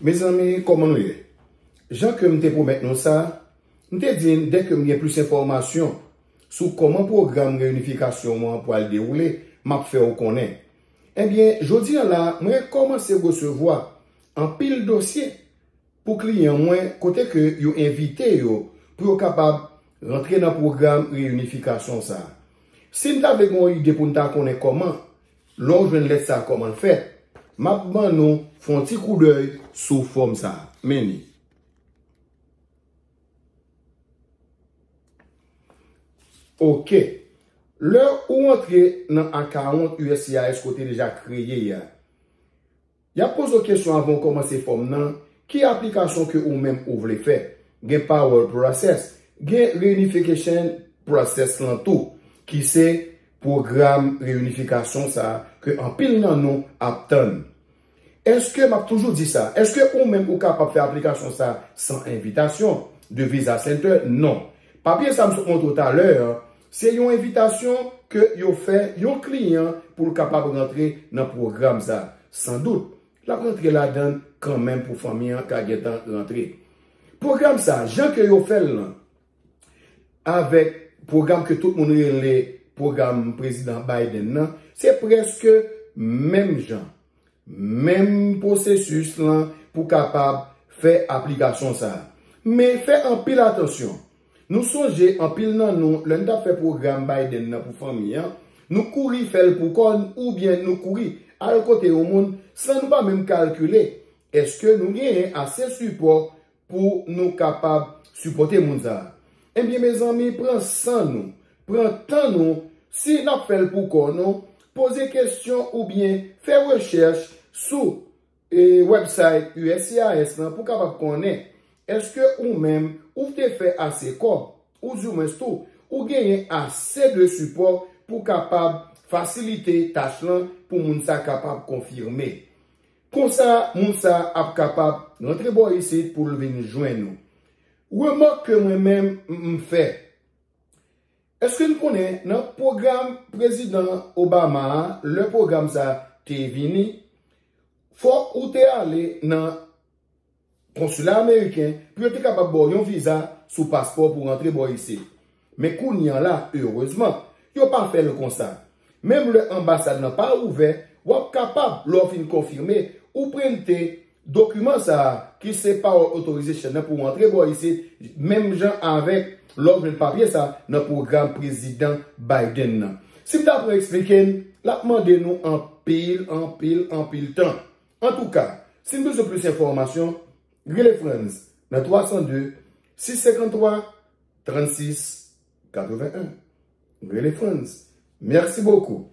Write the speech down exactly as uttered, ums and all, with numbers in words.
Mezanmi, kòman nou ye? Jan ke m te pwomèt nou sa, m te di n dèke m gen plis enfòmasyon sou kòman pwogram reyinifikasyon an pwal dewoule, m ap fè w konnen. Ebyen, jodi a la, mwen kòmanse resevwa anpil dosye pou kliyan mwen kote ke yo envite yo pou yo kapab rantre nan pwogram reyinifikasyon sa a. Si n ta vle gen yon ide pou n ta konnen kòman, lè w jwenn lèt sa a kòman l fèt, m ap ban nou fè yon ti koudèy sou fòm sa a. Men li. Oke. Lè ou antre nan akawont U S C I S ke w te deja kreye a, y ap poze w kesyon avan w kòmanse fòm nan, ki aplikasyon ke ou menm ou vle fè. Gen payroll process, gen reunification process lan tou, ki se pwogram reyinifikasyon sa a ke anpil nan nou ap tann. Èske, m ap toujou di sa, èske ou menm ou kapab fè aplikasyon sa a san envitasyon de Visa Center? Non. Papye sa m sot montre w talè a, se yon envitasyon ke yo fè yon kliyan pou l kapab rantre nan pwogram sa a. Sandout, l ap rantre ladan l kanmenm pou fanmi an ka gentan rantre. Pwogram sa a, jan ke yo fè l lan, avèk pwogram ke tout moun rele pwogram Prezidan Biden nan, se prèske menm jan, menm pwosesis lan pou kapab fè aplikasyon sa a. Men fè anpil atansyon. Nou sonje anpil nan nou, lè n t ap fè pwogram Biden nan pou fanmi an, nou kouri fè l pou kò n oubyen nou kouri al kote yon moun san nou pa menm kalkile èske nou genyen ase sipò pou nou kapab sipòte moun sa a. Ebyen, mezanmi, pran san nou, pran tan nou, si n ap fè l pou kò nou, poze kesyon oubyen fè rechèch sou e, website U S C I S lan pou kapab konnen èske ou menm ou te fè ase kò, oudimwens tou, ou genyen ase de sipò pou kapab fasilite tach lan pou moun sa kapab konfime. Konsa, moun sa ap kapab rantre bò isit pou l vin jwenn ou. Remòk ke mwen menm m m fè. Èske n konnen nan pwogram Prezidan Obama a, lè pwogram sa te vini, fòk ou te ale nan konsila ameriken pou yo te kapab ba w yon viza sou paspò pou rantre bò isit. Men kounye a la, erezman, yo pa fè l konsa. Menm lè anbasad lan pa ouvè, w ap kapab, lè w fin konfime, ou prente dokiman sa a, ki se payroll authorization nan pou w antre bò isit, menm jan avèk lè w jwenn papye sa a nan pwogram Prezidan Biden nan. Si m ta pran eksplike n, l ap mande nou anpil, anpil, anpil tan. Antouka, si n bezwen plis enfòmasyon, rele Franz nan twa san de, sis senkanntwa, trannsis, katrevenn. Rele Franz. Merci beaucoup.